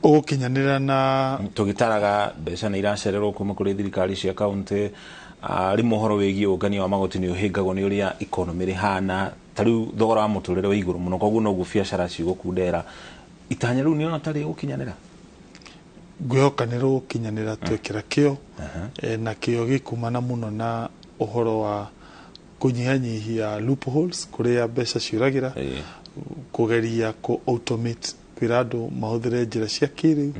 Ũgũkinyanĩra na Tũgĩtaraga mbeca nĩ iracererwo kuma kũrĩ thirikari cia kaunti. Rĩmwe ũhoro wĩgiĩ ũngania wa magoti nĩ ũhĩngagwo nĩ ũrĩa economy rĩhana. Ta rĩu thogora wa mũtũrĩre wĩ igũrũ mũno, koguo noguo biacara cigũkundera. Itanya rĩu nĩona tarĩ gũkinyanĩra? Ngwĩhoka nĩ rũgũkinyanĩra twekĩra kĩo. Na kĩo gĩkumana mũno na ũhoro wa kũnyihanyihia loopholes kũrĩa mbeca ciũragĩra, kũgeria kũ automate, kwĩra andũ mahũthĩre njĩra cia kĩrĩu.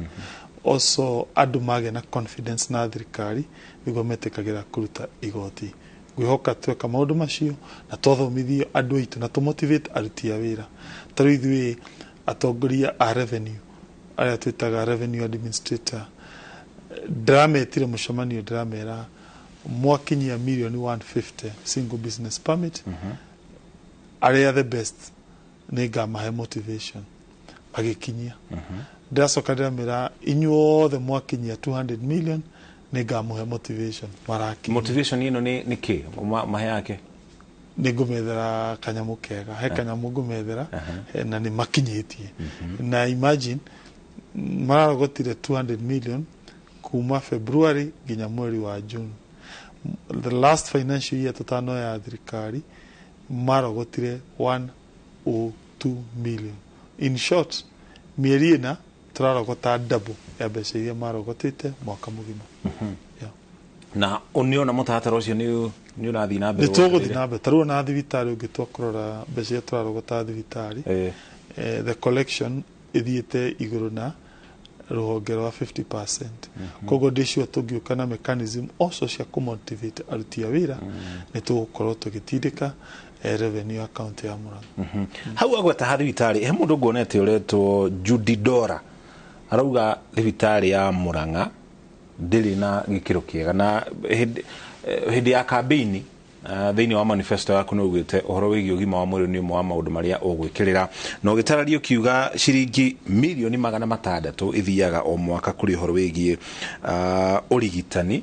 Also andũ magĩa na confidence na thirikari nĩguo metĩkagĩra kũruta igoti. Ngwĩhoka tweka maũndũ macio na twathomithio andũ aitũ na tũmotivate aruti a wĩra. Ta rĩu ithuĩ atongoria a revenue arĩa twĩtaga revenue administrator, ndĩrametire mũcemanio, ndĩramera mwakinyia mirioni 150 single business permit, arĩa the best nĩ ngamahe motivation. Magĩkinyia. Ndĩracoka ndĩramera inyuothe mwakinyia 200 million nĩ ngamũhe motivation. Marakinyia. Motivation ĩno nĩ kĩ mahe yake? Nĩ ngũmethera kanyamũ kega, he kanyamũ ngũmethera. Na nĩ makinyĩtie. Na imagine mararogotire 200 million kuma February nginya mweri wa June. The last financial year tũtanoya thirikari marogotire 102 million. In short, mĩeri 4 tũrarogota double ya mbeca iria marogotete mwaka mũgima. Yeah. Na nĩona mũtaratara ũcio nĩ ũrathiĩ na mbere? Nĩ tũgũthiĩ na mbere. Ta rĩu ona thibitarĩ ũngĩtua kũrora mbeca iria tũrarogota thibitarĩ, the collection ĩthiĩte igũrũ na rũhonge rwa 50%. Koguo ndĩ sure tũngĩũka na mechanism also cia kũmotivate aruti a wĩra, nĩ tũgũkorwo tũgĩtindĩka revenue ya kaunti ya Murang'a. Hau agweta ha thibitarĩ, he mũndũ nguonete ũretwo Judy Dora arauga thibitarĩ ya Murang'a ndĩrĩ na gĩkĩro kĩega. Na hĩndĩ ya kambĩini, thĩinĩ wa manifesto yaku nĩ ugĩte ũhoro wĩgiĩ ũgima wa mwĩrĩ nĩ ũmwe wa maũndũ marĩa ũgwĩkĩrĩra, na ũgĩtararia ũkiuga ciringi mirioni 600 ithiaga o mwaka kũrĩ ũhoro wĩgiĩ ũrigitani,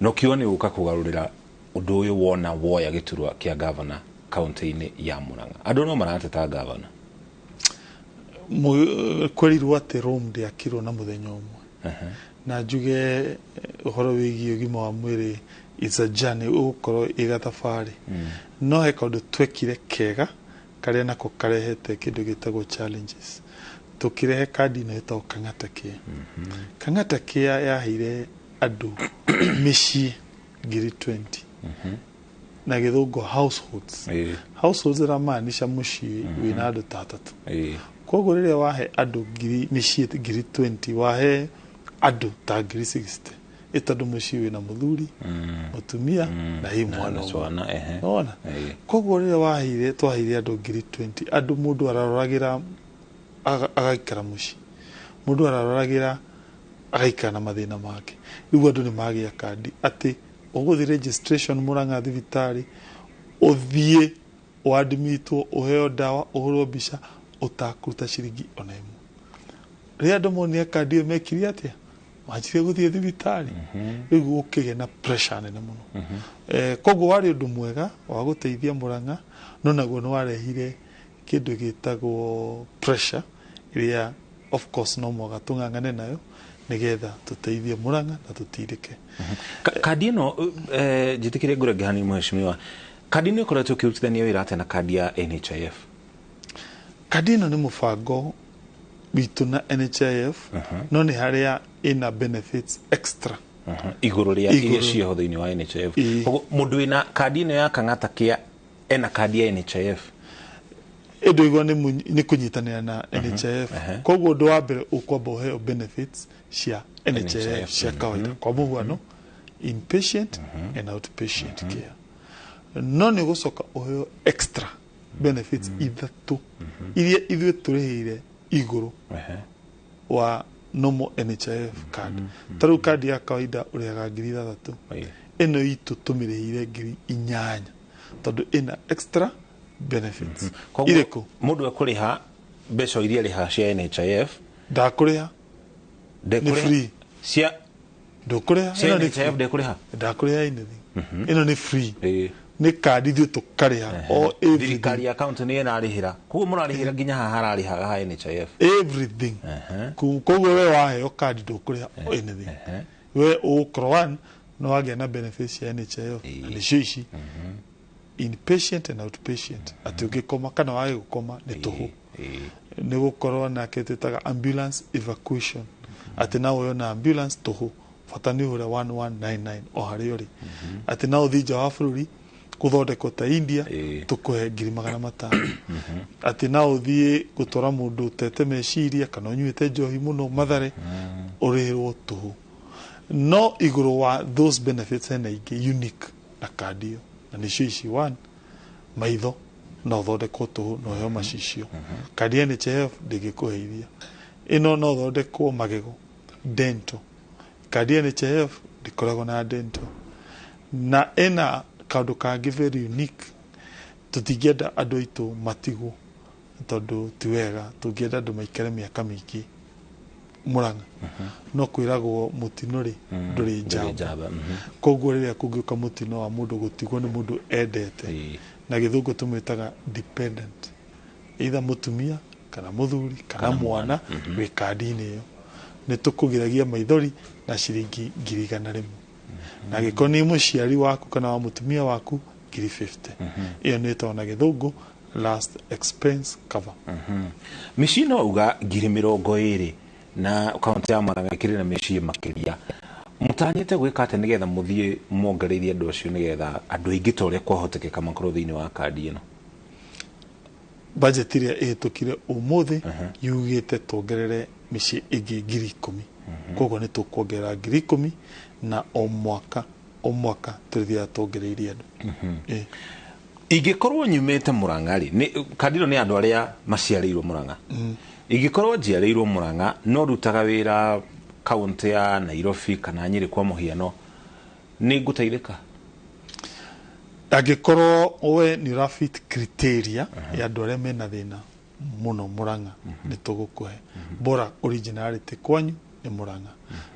na ũkiuga nĩ ũgũka kũgarũrĩra ũndũ ũyũ wona woya gĩturwa kĩa gavana kaunti-inĩ ya Murang'a. Andũ no marateta gavana. Kwerirwo atĩ Rome ndĩakirwo na mũthenya ũmwe. Na njuge ũhoro wĩgiĩ ũgima wa mwĩrĩ is a journey, ũgũkorwo ĩ gathabarĩ. No he kaũndũ twekire kega karĩa nako karehete kĩndũ gĩtagwo challenges. Tũkĩrehe kandi ĩno ĩtagwo Kang'ata Care. Kang'ata Care yaheire andũ mĩciĩ 20,000, na gĩthũngũ households. Households ĩramaanisha mũciĩ wĩna andũ ta atatũ. Koguo rĩrĩa wahe andũ ngiri, mĩciĩ 20,000, wahe andũ ta 60,000, ĩ tondũ mũciĩ wĩna mũthuri, mũtumia na hi mwana na ũmwe. Twana, ehe. Nona koguo rĩrĩa waheire, twaheire andũ 20,000, andũ mũndũ araroragĩra agaikara mũciĩ, mũndũ araroragĩra agaikara na mathĩna make. Rĩu andũ nĩ magĩa kandi atĩ ũgũthiĩ registration Murang'a thibitarĩ, ũthiĩ ũadmitwo, ũheo ndawa, ũhũrwo mbica ũtakũruta ciringi ona ĩmwe. Rĩrĩa andũ monire kandi ĩyo mekire atĩa? Manjirie gũthiĩ thibitarĩ. Rĩu gũkĩgĩa na pressure nene mũno. Koguo warĩ ũndũ mwega wa gũteithia Murang'a, no naguo nĩ warehire kĩndũ gĩtagwo pressure ĩrĩa of course no mwaka tũng'ang'ane nayo nĩgetha tũteithie Murang'a na tũtindĩke. Kandi ĩno, njĩtĩkĩre ngũrenge hanini mheshimiwa, kandi ĩno ĩkoretwo ĩkĩrutithania wĩra atĩa na kandi ya NHIF? Kandi ĩno nĩ mũbango witũ na NHIF, no nĩ harĩa ĩna benefits extra igũrũ rĩa Igũrũ. iria ciĩho thĩinĩ wa NHIF. Ĩĩ. Koguo mũndũ wĩna kandi ĩno ya Kang'ata Care ena kandi ya NHIF? Ĩndũ igwa nĩ kũnyitanĩra na NHIF. Koguo ũndũ wa mbere ũkwamba ũheo benefits cia NHIF NHIF, cia kawaida, kwa mũhuano inpatient and outpatient care, no nĩ ũgũcoka ũheo extra benefits ithatũ iria ithuĩ tũrĩhĩire igũrũ wa normal NHIF card. Ta rĩu kandi ya kawaida ũrĩhaga 6,000. Ĩno itũ tũmĩrĩhĩire 8,000 tondũ ĩna extra benefits. Koguo Irĩkũ? Mũndũ ekũrĩha mbeca o iria arĩhaga cia NHIF? Ndakũrĩha. Ndekũrĩha? Free. Cia Ndũkũrĩha. Cia Ĩno nĩ NHIF free. ndekũrĩha? Ndakũrĩha anything, ĩno nĩ free. Nĩ kandi ithuĩ tũkarĩha o everything. Thirikari ya kaunti nĩ ĩrarĩhĩra, koguo mũrarĩhĩra nginya haha hararĩhaga ha NHIF? Everything. Koguo we waheo kandi ndũkũrĩha anything. We ũgũkorwo one no wagĩa na benefits cia NHIF, na nĩcio ici: inpatient and outpatient, atĩ ũngĩkoma kana wage gũkoma nĩ tũhũ. Nĩ gũkorwo nake twĩtaga ambulance evacuation, atĩ no woywo na ambulance tũhũ, bata nĩ ũhũre 1199 o harĩa ũrĩ, atĩ no ũthiĩ nja wa bũrũri gũthondekwo ta India, tũkũhe 500,000, atĩ no ũthiĩ gũtwara mũndũ ũtete meciria kana ũnyuĩte njohi mũno Mathare, ũrĩhĩrwo tũhũ. No igũrũ wa those benefits hena ingĩ unique na kandi ĩyo, na nĩcio ici: one, maitho no ũthondekwo tũhũ na ũheo macicio, kandi ya NHIF ndĩngĩkũheithia ĩno. No ũthondekwo magego, dental, kandi ya NHIF ndĩkoragwo na dental. Na ĩna kaũndũ kangĩ very unique. Tũtingĩenda andũ aitũ matigwo, tondũ ti wega. Tũngĩenda andũ maikare mĩaka mĩingĩ Mũrang'a, no kwĩragwo mũtino rĩ ndũrĩ njamba. Njamba. Koguo rĩrĩa kũngĩũka mũtino wa mũndũ gũtigwo nĩ mũndũ endete, na gĩthũngũ tũmwĩtaga dependent, either mũtumia kana mũthuri kana mwana wĩ kandi-inĩ ĩyo, nĩ tũkũgiragia maithori na ciringi 100,000, na angĩkorwo nĩ mũciari waku kana wa mũtumia waku, 50,000. Ĩyo nĩ ĩtagwo na gĩthũngũ last expense cover. Mĩciĩ no uga 20,000, na kaunti ya Murang'a ĩkĩrĩ na mĩciĩ makĩria. Mũtanyĩte gwĩka atĩa nĩgetha mũthiĩ muongereirie andũ acio, nĩgetha andũ aingĩ ta ũrĩa kwahotekeka makorwo thĩinĩ wa kandi ĩno? Budget ĩrĩa ĩhĩtũkire ũmũthĩ yugĩte tuongerere mĩciĩ ĩngĩ 10,000. Koguo nĩ tũkuongerera 10,000, na o mwaka o mwaka tũrĩthiaga tuongereirie andũ. Ingĩkorwo nyumĩte Murang'a rĩ, kandi ĩno nĩ andũ arĩa maciarĩirwo Murang'a. Ingĩkorwo njiarĩirwo Murang'a no rutaga wĩra kaunti ya Nairobi kana Nyĩrĩ kwa mũhiano, nĩ ngũteithĩka? Angĩkorwo we nĩ ũrafit criteria ya andũ arĩa mena thĩna mũno Murang'a, nĩ tũgũkũhe, bora originality kwanyu nĩ Murang'a.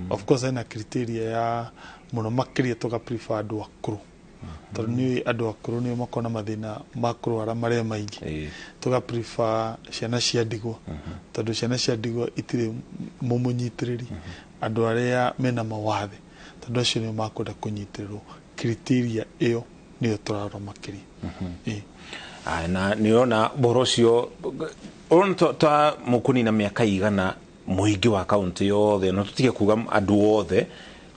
Of course hena criteria ya mũno makĩria tũga prefer andũ akũrũ, tondũ nĩ andũ akũrũ nĩo makoragwo na mathĩna ma kũrwara marĩa maingĩ. Tũga prefer ciana cia ndigwa, tondũ ciana cia ndigwa itirĩ mũmũnyitĩrĩri. Andũ arĩa mena mawathe, tondũ acio nĩo makwenda kũnyitĩrĩrwo. Criteria ĩyo nĩyo tũrarora makĩria. Aya, na nĩ ũrona ũhoro ũcio, ũrona ta mũkũnina mĩaka igana mũingĩ wa kaunti yothe, na tũtige kuga andũ othe,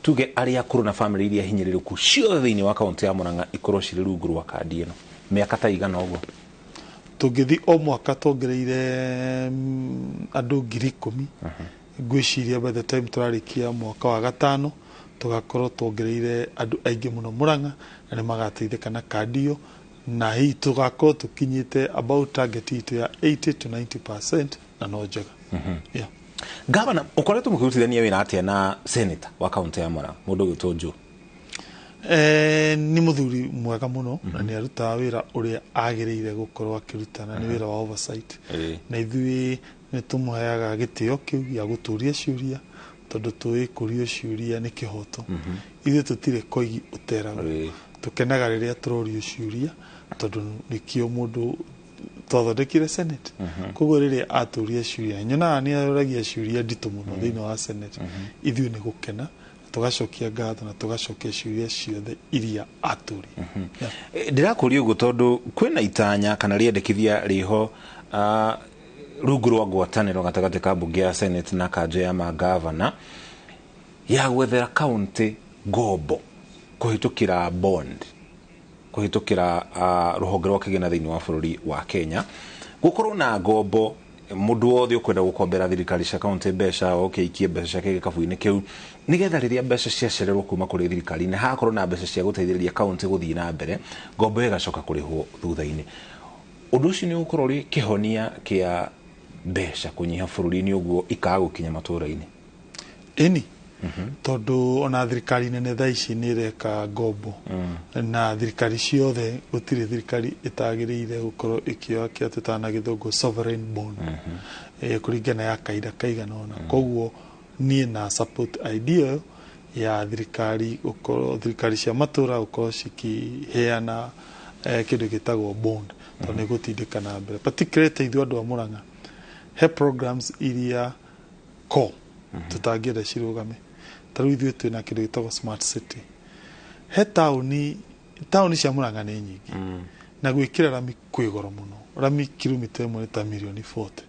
tuge arĩa akũrũ na bamĩrĩ iria hinyĩrĩrĩku ciothe thĩinĩ wa kaunti ya Murang'a ikorwo cirĩ rungu rwa kandi ĩno mĩaka ta igana ũguo? Tũngĩthi o mwaka tuongereire andũ 10,000, ngwĩciria by the time tũrarĩkia mwaka wa gatano tũgakorwo tuongereire andũ aingĩ mũno Murang'a, na nĩ magateithĩka na kandi ĩyo, na hihi tũgakorwo tũkinyĩte about target itũ ya 80 to 90%, na no njega, yeah. Gavana, ũkoretwo mũkĩrutithania wĩra atĩa na senator wa kaunti ya Murang'a, mũndũ ũgwĩtwo Joe? Nĩ mũthuri mwega mũno, na nĩ arutaga wĩra ũrĩa agĩrĩire gũkorwo akĩruta, na nĩ wĩra wa oversight. Na ithuĩ nĩ tũmũheaga gĩtĩo kĩu gĩa gũtũria ciũria, tondũ tũĩ kũrio ciũria nĩ kĩhoto. Ithuĩ tũtirĩ koigi ũteragwo. Tũkenaga rĩrĩa tũrorio ciũria, tondũ nĩkĩo mũndũ twathondekire Senate. Koguo rĩrĩa atũria ciũria, nyonaga nĩ aroragia ciũria nditũ mũno thĩinĩ wa Senate, ithuĩ nĩ gũkena na tũgacokia ngatho na tũgacokia ciũria ciothe iria atũria. Yeah. Ndĩrakũria ũguo tondũ kwĩna itanya kana rĩendekithia rĩho rungu rwa ngwatanĩro gatagatĩ ka mbunge ya Senate na kanjũ ya mangavana ya gwethera kaunti ngombo kũhĩtũkĩra bond, kũhĩtũkĩra rũhonge rwa kĩgĩna thĩinĩ wa bũrũri wa Kenya, gũkorwo na ngombo mũndũ wothe ũkwenda gũkombera thirikari cia kaunti mbeca oke aikie mbeca ciake gĩkabu-inĩ kĩu, nĩgetha rĩrĩa mbeca ciacererwo kuma kũrĩ thirikari-inĩ hagakorwo na mbeca cia gũteithĩrĩria kaunti gũthiĩ na mbere, ngombo ĩyo ĩgacoka kũrĩhwo thutha-inĩ. Ũndũ ũcio nĩ ũgũkorwo ũrĩ kĩhonia kĩa mbeca kũnyiha bũrũri-inĩ ũguo ikaga gũkinya matũũra-inĩ? Ĩni, tondũ ona thirikari nene thaa ici nĩ ĩreka ngombo, na thirikari ciothe, gũtirĩ thirikari ĩtagĩrĩire gũkorwo ĩkĩoya kĩrĩa twĩtaga na gĩthũngũ sovereign bond, kũringana ya kahinda kaigana ũna. Koguo niĩ na support idea ĩyo ya thirikari gũkorwo, thirikari cia matũra gũkorwo cikiheana Kĩndũ gĩtagwo bond, tondũ nĩ gũtindĩka na mbere, particularly ithuĩ andũ a Murang'a. He programs iria ko tũtangĩenda cirũgame. Ta rĩu ithuĩ twĩna kĩndũ gĩtagwo smart city. He taũni cia Murang'a nĩ nyingĩ, na gwĩkĩra rami kwĩ goro mũno. Rami kilomita 1 nĩ ta mirioni 40.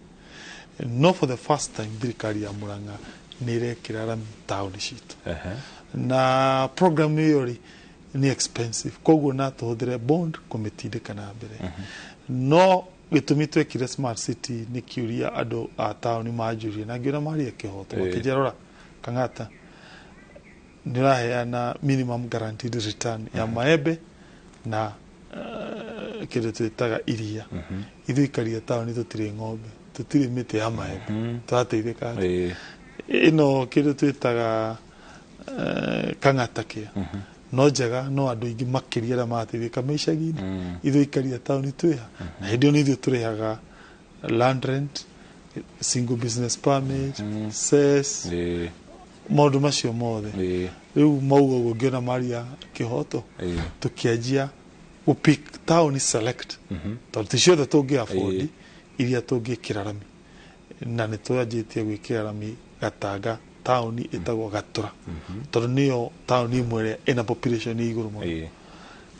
No for the first time thirikari ya Murang'a nĩ ĩrekĩra rami taũni citũ, na program ĩyo rĩ, nĩ expensive, koguo na tũhũthĩre bond kũmĩtindĩka na mbere. No gĩtũmi twekire smart city nĩ kĩũria andũ a taũni manjũrie, na ngĩona maria kĩhoto. Makĩnjĩra, "Rora Kang'ata, nĩ ũraheana minimum guaranteed return ya maembe na kĩndũ twĩtaga iria. Ithuĩ ikaria taũni tũtirĩ ng'ombe, tũtirĩ mĩtĩ ya maembe, tũrateithĩka atĩa?" Ĩno kĩndũ twĩtaga Kang'ata kĩa no njega, no andũ aingĩ makĩria arĩa marateithĩka me icagi-inĩ. Ithuĩ ikaria taũni twĩha? Na hĩndĩ ĩyo nĩ ithuĩ tũrĩhaga land rent, single business permit, cess, maũndũ macio mothe. Rĩu mauga ũguo, ngĩona maria kĩhoto. Tũkĩanjia gũpick taũni select, tondũ ti ciothe tũngĩ afford, iria tũngĩkĩra rami. Na nĩ twanjĩtie gwĩkĩra rami Gatanga, taũni ĩtagwo Gatũra, tondũ nĩyo taũni ĩmwe ĩrĩa ĩna population ĩ igũrũ mũno.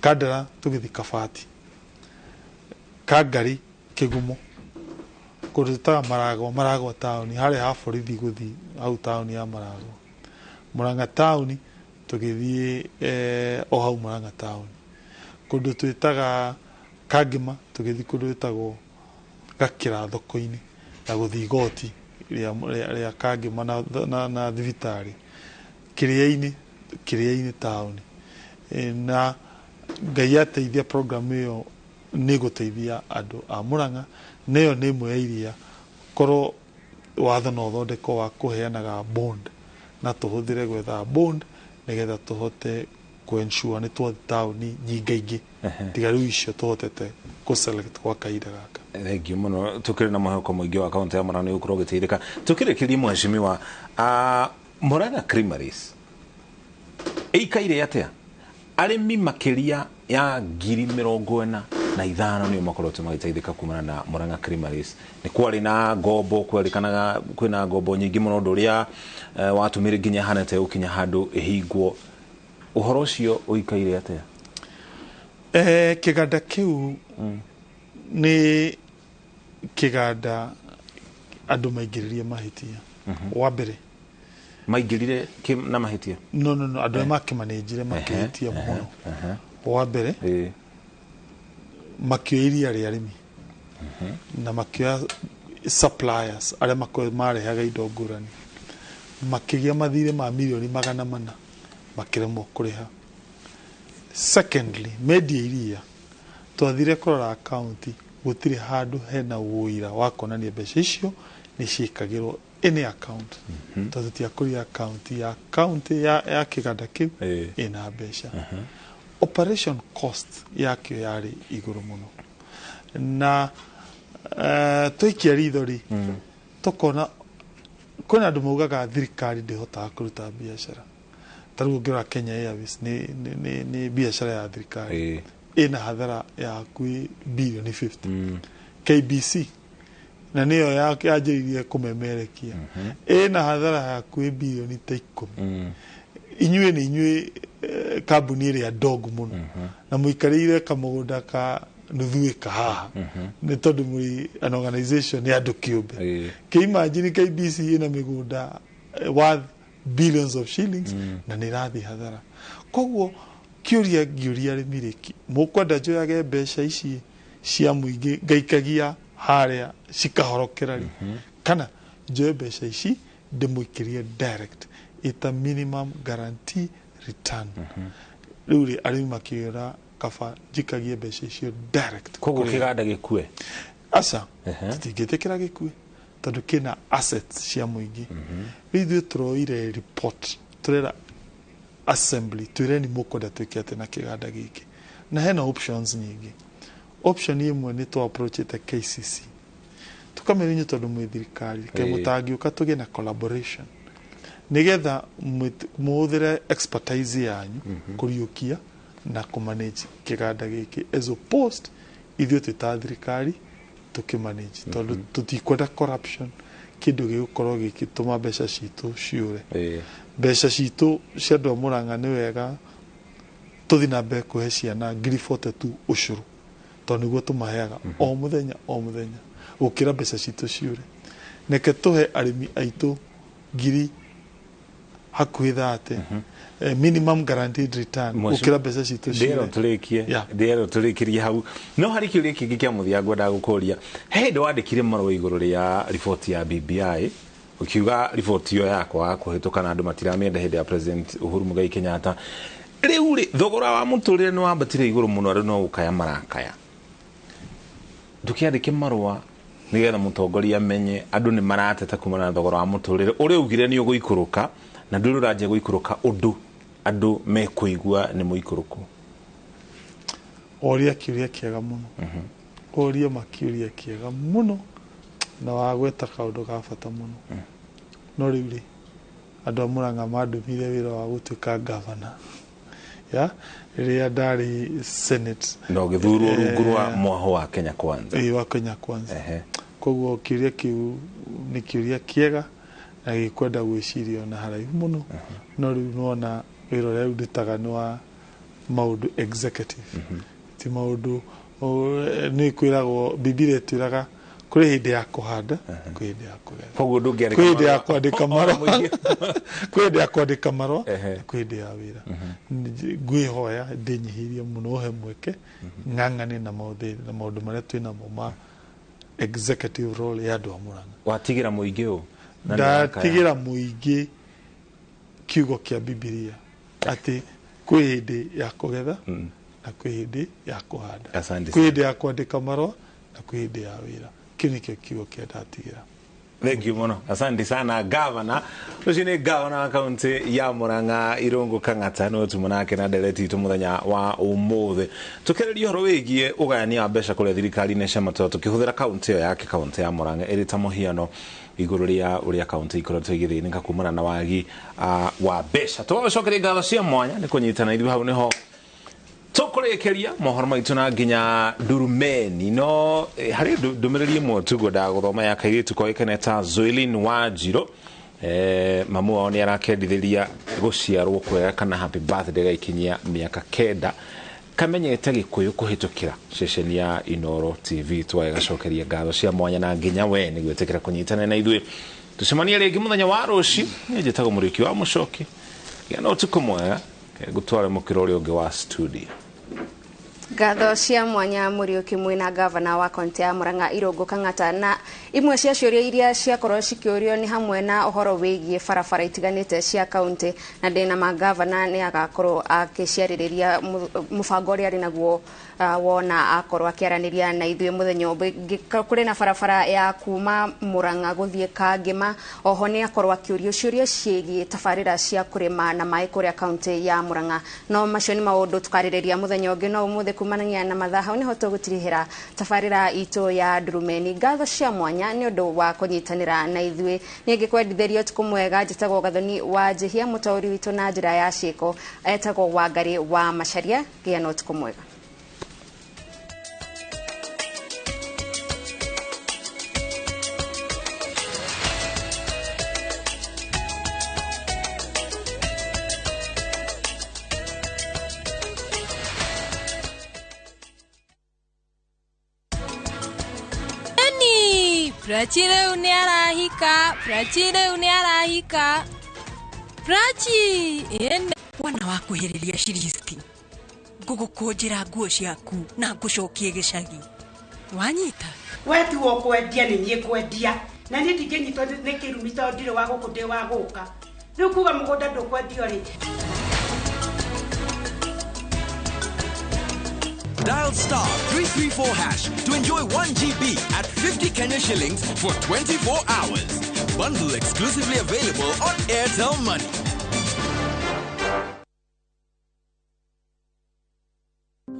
Kandara tũgĩthiĩ Kabati, Kangari, Kĩgumo, kũndũ twĩtaga Maragwa, Maragwa taũni harĩa ha borithi gũthiĩ hau taũni ya Maragwa. Murang'a taũni tũgĩthiĩ o hau Murang'a taũni, kũndũ twĩtaga Kangĩma, tũgĩthiĩ kũndũ gwĩtagwo Gakĩra thoko-inĩ, na gũthiĩ igoti rĩa Kangĩma na thibitarĩ Kĩrĩa-inĩ taũni. Na Ngai ateithia, program ĩyo nĩ gũteithia andũ a Murang'a, na ĩyo nĩ ĩmwe ya iria korwo watho no ũthondekwo wa kũheanaga bond, na tũhũthĩre gwetha bond nĩgetha tũhote kũ-ensure nĩ twathiĩ taũni nyingaingĩ, tiga rĩu icio tũhotete kũ-select kwa kahinda gaka. Thank you mũno. Tũkĩrĩ na mwĩhoko mũingĩ wa kaunti ya Murang'a nĩ gũkorwo ũgĩteithĩka. Tũkĩrĩkĩrie, mheshimiwa, Murang'a Creameries ĩikaire atĩa? Arĩmi makĩria ya 45,000 nĩo makoretwo magĩteithĩka kumana na Murang'a Creameries. Nĩ kwarĩ na ngombo, kwerĩkanaga kwĩna ngombo nyingĩ mũno, ũndũ ũrĩa watũmire nginya hanete gũkinya handũ ĩhingwo. Ũhoro ũcio ũikaire atĩa? Kĩganda kĩu nĩ kĩganda andũ maingĩrĩrie mahĩtia. Wa mbere, Maingĩrire na mahĩtia? No, andũ arĩa makĩmanĩnjire makĩhĩtia mũno. Wa mbere, makĩoya iria rĩa arĩmi na makĩoya suppliers arĩa makoragwo marehaga indo ngũrani, makĩgĩa mathirĩ ma mirioni 400, makĩremwo kũrĩha. Secondly, mendia iria, twathire kũrora akaunti, gũtirĩ handũ hena ũira wa kuonania mbeca icio nĩ ciĩkagĩrwo any account, tondũ tũtiakũria akaunti ya kaunti ya kĩganda kĩu ĩna mbeca. Operation cost yakĩo yarĩ igũrũ mũno, na twaikia ritho rĩ, tũkona kwĩna andũ maugaga thirikari ndĩhotaga kũruta biacara. Ta rĩu ũngĩrora Kenya Airways nĩ biacara ya thirikari, ĩna hathara ya hakuhĩ birioni 50. KBC, na nĩyo yanjĩrĩirie kũmemerekia, ĩna hathara ya hakuhĩ birioni ta 10. Inyuĩ nĩ inyuĩ kambuni ĩrĩa ndongu mũno, na mũikarĩire kamũgũnda ka nuthu ĩka haha, nĩ tondũ mũrĩ an organization ya andũ kĩũmbe. Kĩimagine KBC ĩna mĩgũnda worth billions of shillings na nĩ ĩrathiĩ hathara. Koguo kĩũria ngĩũria arĩmi rĩ, mũkwenda njoyage mbeca ici cia mũingĩ ngaikagia harĩa cikahorokera rĩ, kana njoe mbeca ici ndĩmũikĩrie direct ĩta minimum guarantee return? Rĩu rĩ, arĩmi makĩũra kaba njikagie mbeca icio direct. Koguo kũrĩ- kĩganda gĩkue? Aca, tũtingĩtĩkĩra gĩkue, tondũ kĩna assets cia mũingĩ. Rĩu ithuĩ tũroire report, tũrera assembly, twĩreni mũkwenda twĩke atĩ na kĩganda gĩkĩ, na hena options nyingĩ. Option ĩmwe nĩ twa approachĩte KCC, tũkamĩra, "Inyuĩ tondũ mwĩ thirikari, reke mũtangĩũka tũgĩe na collaboration nĩgetha mũhũthĩre expertise yanyu kũriũkia Na kũmanage kĩganda gĩkĩ as opposed ithuĩ twĩ ta thirikari tũkĩmanage, tondũ tũtikwenda corruption, kĩndũ gĩgũkorwo gĩgĩtũma mbeca citũ ciũre. Mbeca citũ cia andũ a Murang'a, nĩ wega tũthiĩ na mbere kũhe ciana 42,000 ũcũrũ, tondũ nĩguo tũmaheaga o mũthenya o mũthenya, gũkĩra mbeca citũ ciũre. Reke tũhe arĩmi aitũ ngiri hakuhĩ 30 minimum guaranteed return, gũkĩra mbeca citũ ndĩrwo ciũre. Tũrĩkie. Ndĩrwo tũrĩkĩrie hau, no harĩ kĩũria kĩngĩ kĩa mũthia ngwendaga gũkũria. He hĩndĩ wandĩkire marũa igũrũ rĩa riboti ya BBI, ũkiuga riboti ĩyo yakwa kũhĩtũka na andũ matiramĩenda hĩndĩ ya President Uhuru Muigai Kenyatta. Rĩu rĩ, thogora wa mũtũrĩre nĩ wambatire igũrũ mũno, andũ no gũkaya marakaya. Ndũkĩandĩke marũa nĩgetha mũtongoria amenye andũ nĩ marateta kumana na thogora wa mũtũrĩre ũrĩa ugire nĩ ũgũikũrũka, na ndũrĩ ũranjia gũikũrũka ũndũ andũ mekũigua nĩ mũikũrũku. Oria kĩũria kĩega mũno, oria makĩũria kĩega mũno, na wagweta kaũndũ ga bata mũno. No rĩu rĩ, andũ a Murang'a mandũmire wĩra wa gũtuĩka gavana ya rĩrĩa ndarĩ Senate. Na ũgĩthurwo rungu rwa mwaho wa Kenya Kwanza. Ĩĩ, wa Kenya Kwanza. Koguo kĩũria kĩu nĩ kĩũria kĩega na gĩkwenda gwĩcirio na haraihu mũno. No rĩu nĩwona wĩra ũrĩa rĩu ndutaga nĩ wa maũndũ executive, ti maũndũ nĩ kwĩragwo. Bibilia ĩtwĩraga kũrĩ hĩndĩ ya kũhanda, kwĩ hĩndĩ ya kũgetha. Koguo ndũngĩandĩka Kwĩ hĩndĩ ya marũa. kwandĩka marũa, kwĩ hĩndĩ ya kwandĩka marũa, na kwĩ hĩndĩ ya wĩra. Ngwĩhoya ndĩnyihĩrie mũno, ũhe mweke ng'ang'ane na maũndũ, na maũndũ marĩa twĩ namo ma executive role ya andũ a Murang'a. Watigĩra mũingĩ ũ? Na nĩ ũrakaya. Ndatigĩra mũingĩ kiugo kĩa Bibilia atĩ kwĩ hĩndĩ ya kũgetha na kwĩ hĩndĩ ya kũhanda. Asante. Kwĩ hĩndĩ ya kwandĩka marũa na kwĩ hĩndĩ ya wĩra. Kĩu nĩkĩo kiugo kĩa ndatigĩra. Thank you mũno, asante sana, gavana. Ũcio nĩ gavana wa kaunti ya Murang'a, Irungu Kang'ata, nĩwe tuma nake na ndereti itũ mũthenya wa ũmũthĩ, tũkĩarĩria ũhoro wĩgiĩ ũgayania wa mbeca kũrĩa thirikari-inĩ cia matũra, tũkĩhũthĩra kaunti ĩyo yake, kaunti ya Murang'a, ĩrĩ ta mũhiano igũrũ rĩa ũrĩa kaunti ikoretwo igĩthĩnĩka kumana na wagi wa mbeca. Tũgagũcokeria ngatho cia mwanya nĩ kũnyitana ithuĩ. Hau nĩho tũkũrĩkĩria mohoro maitũ na nginya ndurumeni. No harĩ ndũmĩrĩri ĩmwe tu ngwendaga gũthoma ya kairĩtu koĩkaine ta Zoelin Wanjirũ. Mamu wao nĩ arakendithĩria gũciarwo kwega kana happy birthday, gaikinyia mĩaka 9, kamenyete Gĩkũyũ kũhĩtũkĩra ceceni ya Inoro TV. Twagĩgacokeria ngatho cia mwanya na nginya we nĩ gwĩtĩkĩra kũnyitana na ithuĩ. Tũcemanie rĩngĩ mũthenya wa rũciũ. Niĩ njĩtagwo Mũrĩki wa Mũcoki. Gĩa na ũtukũ mwega, ngũtware mũkĩra ũrĩa ũngĩ wa studio. Ngatho cia mwanya Mũriũki mwĩna gavana wa kaunti ya Murang'a, Irũngũ Kang'ata. Na imwe cia ciũria iria ciakorwo cikĩũrio nĩ hamwe na ũhoro wĩgiĩ barabara itiganĩte cia kaunti, na ndĩna ma gavana nĩ agakorwo akĩciarĩrĩria mũbango ũrĩa arĩ naguo wona akorwo akĩaranĩria na ithuĩ mũthenya ũngĩ. Kũrĩ na barabara ya kuma Murang'a gũthiĩ Kangĩma. Oho nĩ akorwo akĩũrio ciũria ciĩgiĩ tabarĩra cia kũrĩma na maĩ kũrĩa kaunti ya Murang'a. No macio nĩ maũndũ tũkarĩrĩria mũthenya ũngĩ. No ũmũthĩ kumanagia na mathaa, hau nĩho tũgũtirihĩra tabarĩra itũ ya Ndurumeni. Ngatho cia mwanya nĩ ũndũ wa kũnyitanĩra na ithuĩ. Niĩ ngĩkwendithĩria ũtukũ mwega, njĩtagwo Gathoni wa Njĩhia. Mũtaũri witũ na njĩra ya ciĩko etagwo Wangari wa Macharia. Gĩa na ũtukũ mwega. Eni, Prachi rĩu nĩ arahika, Prachi rĩu nĩ arahika. Prachi, ĩni. Wana wakuhĩrĩria ciringi ngũgũkũnjĩra nguo ciaku na ngũcokie gĩcagi, wanyita? We tiwe ũkwendia, nĩ niĩ ngwendia, na niĩ ndingĩnyitwo nĩ kĩrumi tondũ ndirĩ wa gũkũ, ndĩ wa gũka. Rĩu kuga mũgũnda ndũkwendio rĩ. Dial *334# to enjoy 1 GB at 50 Kenya shillings for 24 hours. Bundle exclusively available on Airtel Money.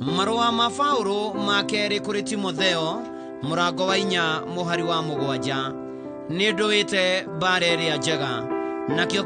Marũa ma Paulo ma kerĩ kũrĩ Timotheo, mũrango wa 4 mũhari wa 7: nĩ ndũĩte mbara ĩrĩa njega, nakĩo